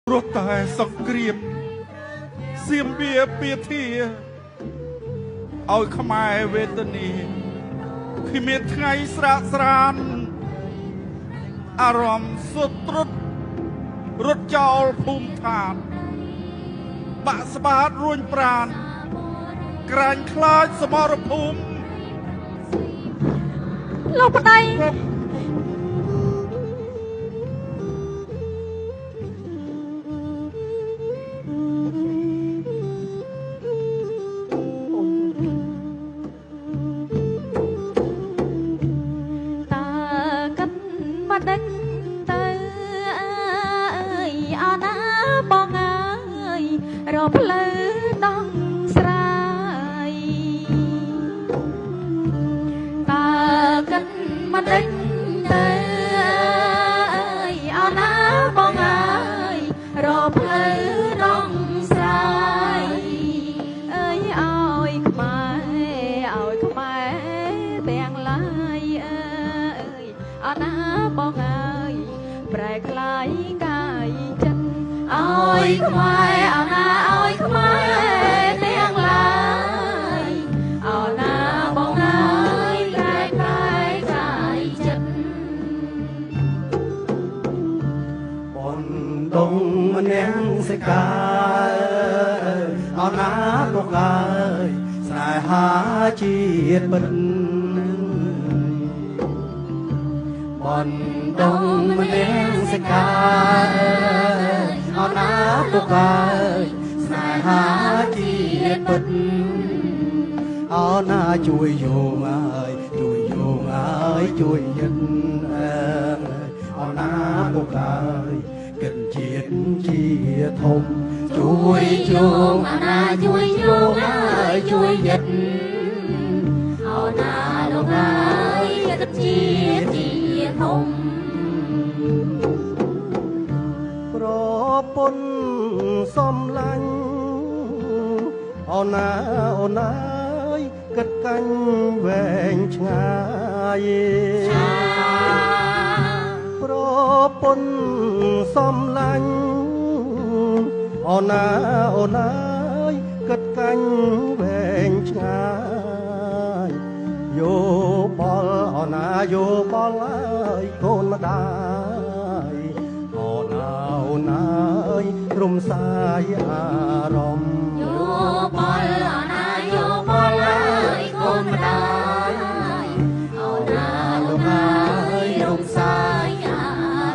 ព្រោះតែសង្គ្រាមសៀមបៀពៀធាឲ្យខ្មែរវេទនាគ្មានថ្ងៃស្រាកស្រានអារម្មណ៍សុត្រុតរត់ចោលភូមិឋានបាក់ស្បាតរួញប្រានក្រាញ់ខ្លាចសមរភូមិ លោកប្តីតើកិនមកដេញទៅអើយអណាបងអើយរកផ្លូវដងស្រាយតើកិនមកដេញទៅអើយអណាបងអើយរកផ្លូវដងស្រាយអើយឲ្យខ្មែរឲ្យខ្មែរទាំងឡាយអើយអណាបងអើយប្រែក្លាយកាយចិត្តឲ្យខ្មែរអណាឲ្យខ្មែរទាំងឡាយអណាបងអើយប្រែក្លាយកាយចិត្ត បនដងម្នាក់សិកាអណាលោកអើយស្នេហាជាតិពិតបនដងម្នាក់សិកាអណាលោកអើយស្នេហាជាតិពិតអណាជួយយោងអើយជួយយោងអើយជួយយិនអើយអណាលោកអើយគិតជាតិជាធំជួយយោង អណាជួយយោងអើយជួយយិតអណាលោកអើយគិតជាតិជាធំ ប្រពន្ធសំឡាញ់អូនណាអូនណាអើយគិតកាញ់វែងឆ្ងាយប្រពន្ធសំឡាញ់អូនណាអូនណាអើយគិតកាញ់វែងឆ្ងាយយោបល់អូនណាយោបល់អើយកូនម្ដាយអូនណាអូនណាអើយរំសាយអារម្មណ៍ យោបល់អណាយោបល់អើយកូនម្ដាយអូណាលោកអើយរំសាយអា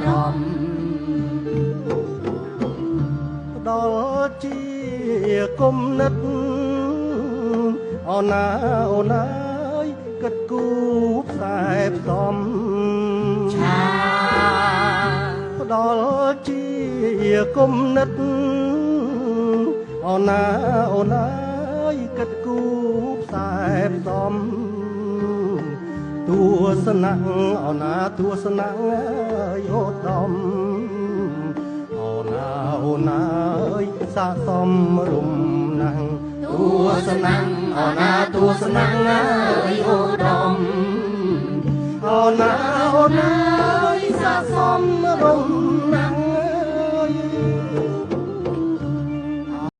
រម្មណ៍ ផ្ដល់ជាគុំនិតអូនណាអូនណាអើយគិតគូផ្សែផ្សំ ឆា ផ្ដល់ជាគុំនិតអូនណាអូនណាអើយគិតគូផ្សែផ្សំទស្សនៈអូនណាទស្សនៈអើយឧត្តមអូនណាអូនណាអើយស័កសមរំណាស់ ទស្សនៈអូណាទស្សនៈអើយឧត្តម អូនណាអូនណាអើយស័កសមរំ